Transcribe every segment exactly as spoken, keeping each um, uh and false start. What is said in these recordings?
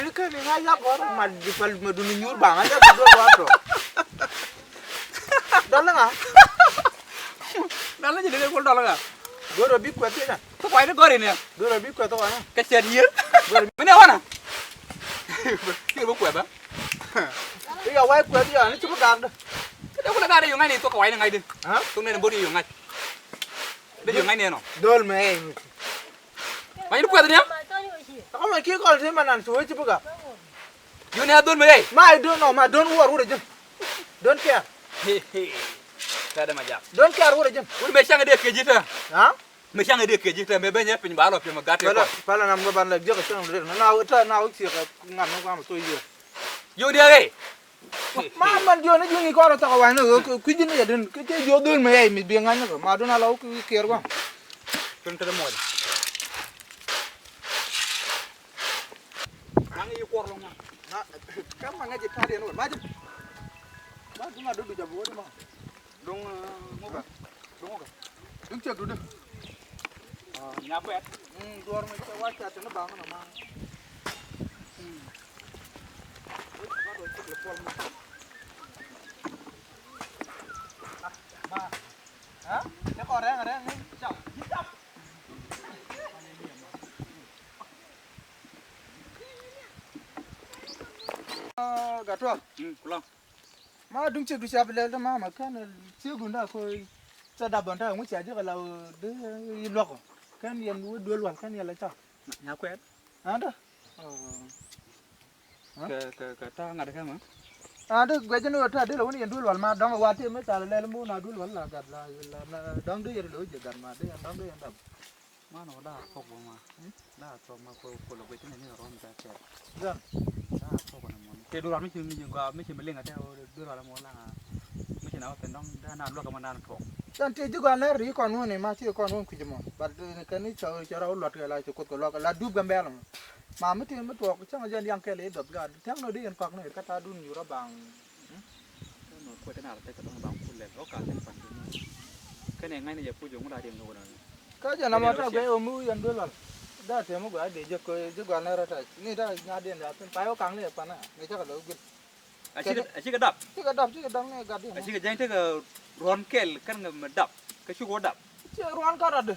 Ni kä ni ŋa̱c la gɔr ma di pal ma duni nyuur ba ŋa̱c la gɔr gɔr tɔ. Dɔl ŋa? Dɔl ŋa ci dee kul dɔl ŋa? Gɔr bi kuɛth ina. Thok wai ni gɔr ini. Gɔr bi kuɛth ina. Kɛ cɛ dier. Gɔr bi ne wana. Kir bi kuɛth ba. Iya wai kuɛth ya ni ci bi gak de. Kɛ dee kul gak de yu ŋa̱c ni thok wai ni ŋa̱c de. Ha? Thok ne ni bodi yu ŋa̱c. Dee yu ŋa̱c ni nɔ. Dol mɛ. Ŋa̱c ni kuɛth ni. Kɔmɛ ki kɔl ti manan ci wee ci bi gak. Yun ya dhol mi rɛy. Ma I don't know, ma don't worry wurɛ jin. Don't care. He he. Tɛ dɛ ma jak. Don't care wurɛ jin. Wun mɛ cäŋ dee kɛ ji̱ tɛ. Ha? Mɛ cäŋ dee kɛ ji̱ tɛ mɛ ben yɛ piny ba lɔ piɛmɛ gat tɛ kɔn. Pala nam gɔ ban lɛ jek cäŋ dee na na tɛ na wuk ciɛ kɛ ŋan ni kɔam tɔ yiɛ. Yun ya rɛy. Ma man jiɔ ni jiɔ ni kɔrɔ tɔk wa ni kui̱ ji̱ ni yɛ din kɛ jiɔ dhol mi rɛy mi bi ŋa̱n ni kɛ ma dun a lɔ wuk kiɛr kɔam. Tun tɛ dɛ mɔc. Naŋ i̱ kuɔr lɔŋ ma. Na, kä ma ŋäc i̱ ta̱a̱ diɛn wä, ma ji̱. Ma ji̱ ma dudu jabu wä di ma. Duŋ, eh, ŋukä. Duŋ ŋukä. Duŋ cɛ dudu. Ah, nya kuɛt. Mm, duɔr mi cɛ wa ca tini baŋ nɔ ma. Mm. Wä ca duɔr cik lɛ puɔl ma. Ah, ma. Ha? Cɛ kɔ rɛŋ rɛŋ ni. Ca. Ji̱ ca. Gatwa. Mm, kulɔŋ. Ma duŋ ciek du ca bi lɛl dä ma ma kän ciek du nda ko ca dap dɔn ta ŋu ca ji̱ kɛ la dee yi luɔk. Kän yɛn wä duel wal kän yɛn la ca. Nya kuɛt. Anda. Kɛ, kɛ, kɛ ta ŋa̱t kɛ ma. Anda guɛc ni wä ta dee la wä ni yɛn duel wal ma dɔŋ wa tëë mi ca lɛl mi wä na duel wal la gat la, la, la dɔŋ dee yɛn lo̱c jɛ gat ma dee yɛn dɔŋ dee yɛn dap. Man wä la thuɔk wä ma. Hmm? La thuɔk ma ko, ko lɔ guic ni ni rɔm ta kɛ. Gan. La thuɔk na mɔni. Te duel mi ci, mi ci gɔaa, mi ci mi liŋ a te duel mi wä la. Mi ci na wä pɛn dɔŋ da na luɔk ma na thuɔk. Gan te ji̱ gɔaa lɛr ri kɔn wä ni ma ci kɔn wä kui̱c mɔ. But, eh, kɛn ni cɛ, cɛ rɔ luɔt kɛ la ci kuoth kɛ luɔk la dup Gambɛl mɔ. Ma mi ti mi tuɔk cäŋ jɛ liaŋ kɛl i̱ dɔth gan. Tɛŋ nɔ di yɛn kɔak ni kä ta dun yurɔ baŋ. Hmm? Kɛ nɔ kuɛ kɛ na rɔ tɛk kɛ dɔŋ ba kul lɛl rɔ ka tɛk pan kɛ ni. Kɛ nɛ ŋa̱c ni jɛ puc ŋu la diɛŋ ni wä na. Kä jɛ na ma ta guɛ wä mi wi̱i̱ yɛn duel wal. Da tɛm mi guɛ a dee jɛ kɛ ji̱ guɛ nɛ rɔ ta ni ta nya diɛn da pin pa yɛ wä kaŋ ni jɛ pan a ni cɛ kɛ lɛ wä guil. A cikɛ, a cikɛ dap. Cikɛ dap, cikɛ dap ni gat diɛn. A cikɛ jɛny tekɛ ruɔn kɛl kɛn ŋɛ mɛ dap. Kä cukɛ wä dap. Ci ruɔn kä rat dee.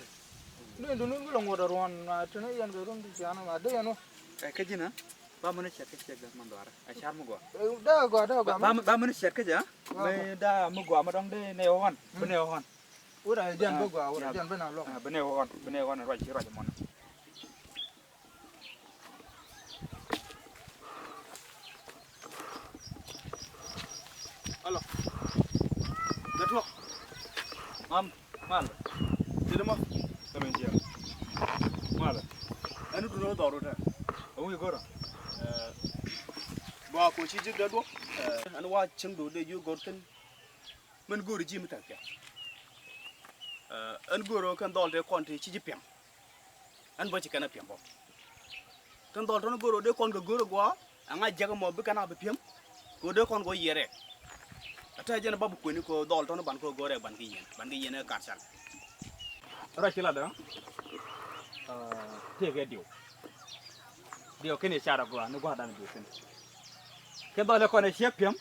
Ni duni wi̱i̱ lɛ ŋuɔt a ruɔn a tini yɛn kɛ run ti cian ma dee yɛn wä. Ɛ kä ji̱n a. Ba mɛn cɛt kä ciek dä man dhuaarä a car mi gɔaa. Dee gɔaa dee gɔaa. Ba mɛn cɛt kä jɛ a. Mi da mi gɔaa mi dɔŋ dee nɛ ɣɔn bi nɛ ɣɔn. Wut a jɛn bi gɔaa wut a jɛn bi na luɔk. Bi nɛ ɣɔn bi nɛ ɣɔn ruac ci ruac mɔn. Alo. Gatwok. Mam. Mal. Tidi ma. Kɛ ben jiɛk. Mal. Ɛn dun ɔ dhɔru tɛ. Ɛ wi̱i̱ go̱rɔ. Ɛ. Bua ko ci ji̱k dee duɔk. Ɛ. Ɛn wa cieŋ du dee ji̱ go̱r thin. Min go̱o̱ri ji̱ mi thɛk piɛth. Ɛ. Ɛn go̱o̱r ɔ kɛn dhɔl dee kɔn ti ci ji̱ piɛm. Ɛn bä ci kɛn a piɛm bä. Kɛn dhɔl tɔn go̱o̱r ɔ dee kɔn kɛ go̱o̱r ɔ gɔaa. Ɛŋa jiɛk ɛmɔ bi kɛn a bi piɛm. Kɛ ɣöö dee kɔn kɛ ɣöö yiɛt rɛɛk. Ɛ tɛ̈ jɛn ɛ bap bi kuëni kɛ ɣöö dhɔl tɔn ɛ ban kɛ ɣöö go̱o̱r rɛɛk ban kɛ yiɛn, ban kɛ yiɛn ɛ kar cal. Ruac ci lat ɛ, ɛ, tëëkɛ diw. Diw kɛn i̱ car ɛ gɔaa ni gua̱a̱r dan diw kɛn. Kɛ dhɔl ɛ kɔn ɛ ciek piɛm.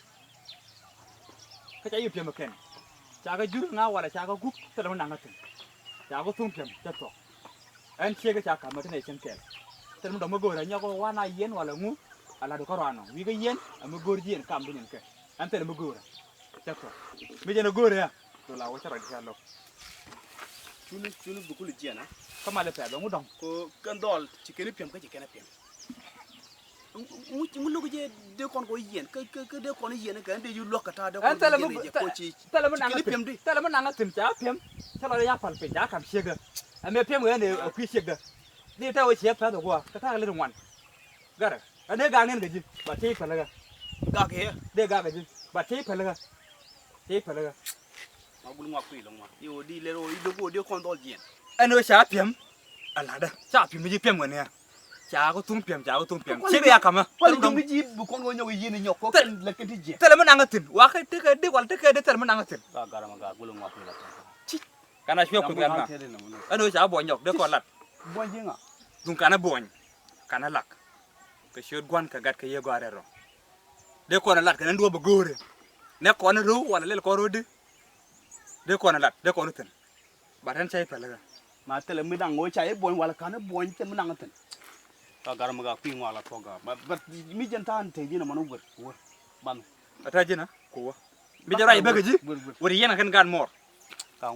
Kä ca yi piɛm ɛ kɛn. Ca kɛ jur ŋa̱ walɛ ca kɛ gup thilɛ mi naŋ kä thi̱n. Ca kɛ thuŋ piɛm cɛ thuɔ̱k. Ɛn ciek ca ka̱m ɛ ti nɛ cieŋ kɛl. Thilɛ mi dɔ̱ŋ mi go̱o̱rɛ nyɔk wan a yiɛn walɛ ŋu. A lat kä ruan ɔ wi̱i̱ kä yiɛn ɛ mi go̱o̱r jiɛn kam bi nyin kɛ. Ɛn thilɛ mi go̱o̱rɛ. Cɛ thuɔ̱k. Mi jɛn ɛ go̱o̱rɛ ɛ. Thol a wä cä ruac kɛ lɔk. Cuni, cuni dhukuli jiɛn a. Kä malɛ pɛth ɛ ŋu dɔ̱ŋ. Ko kɛn dhɔl ci kɛn i̱ piɛm kä ci kɛn i̱ piɛm. Ŋu, ŋu, ŋu lo̱k jɛ dee kɔn kɔ yiɛn, kä, kä, kä dee kɔn yiɛn kɛ, ɛn dee ju luäk kɛ ta̱a̱ dee kɔn. Ɛn thilɛ mi, thilɛ mi naŋ kä thi̱n, thilɛ mi naŋ kä thi̱n, ca piɛm. Thilɛ mi naŋ kä thi̱n, ca piɛm. Thilɛ ya pal piny, ca ka̱m ciekdä. Ɛn mëë piɛm kɛ ɛn ɛ kui̱ ciekdä. Di tɛ wä ciek pɛth ɛ gua̱a̱, kä ta̱a̱ kɛ lit ŋuan. Gɛrɛ, ɛn dee gak niɛn kɛ ji̱, ba tiey pälikä. Gak kɛ yɛ? Dee gak kɛ ji̱, ba tiey pälikä. Tiey pälikä. Ma gul ŋuak kui̱ lɔŋ ma. I̱ wä di lɛr wä i̱ dee kɔ dee kɔn dhɔl jiɛn. Ɛn wä ca piɛm. Aladä ca pi̱m ni ji̱ piɛm kɛn ɛ. Ca kɛ thuŋ piɛm, ca kɛ thuŋ piɛm. Ciek ya kamä. Kual ji̱ bi ji̱ bi kɔn wä nyɔk i̱ yi̱n i̱ nyɔk kɔ kɛn lɛ kɛn ti jiɛn. Thilɛ mi naŋ kä thi̱n. Wa kä tekɛ dee wal tekɛ dee thilɛ mi naŋ kä thi̱n. Ka garɛ ma gar gulɛ ŋuak kui̱ la tɛn. Ci. Kana cuɛ kuth kɛn ma. Ɛn wä ca buɔny nyɔk dee kɔn lat. Buɔny ji̱ ŋa? Duŋ kanɛ buɔny. Kanɛ lak. Kɛ ciöt Gua̱n kɛ Gat kɛ Yiëë Gɔaa rɛl rɔ. Dee kɔn ɛ lat kɛ ni duɔ̱ɔ̱p ɛ go̱o̱rɛ. Nɛ kɔn ɛ ro̱o̱ wala lɛl kɔn ro̱o̱ di. Dee kɔn ɛ lat, dee kɔn ɛ thi̱n. Bat ɛn cä ji̱ päl ɛ ɣä. Ma thilɛ mi da̱ŋ ɣöö ca i̱ buɔ̱ny wala ka̱n i̱ buɔ̱ny thil mi naŋ thi̱n. Tɔ̱ gar mi ka kui̱ ŋɔak la tɔ̱ gar. But mi jɛn ta̱a̱n te ji̱n ɛmɔn wä guer wä. Ban. Ɛ ta̱a̱ ji̱n ɛ ku wä. Mi jɛ ruac i̱ bäkɛ ji̱. Guer, guer. Wä ri yɛn ɛ kɛn gaat muɔɔr.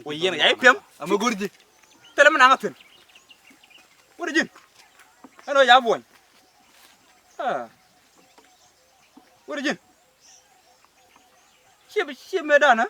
Wä yɛn ɛ ya i̱ piɛm ɛmɛ go̱r ji̱. Thilɛ mi naŋ thi̱n. Wä ri ji̱n. Ɛn ɣöö ya buɔ̱ny. Wä ri ji̱n. Ciɛ bi ciɛ mëë danä.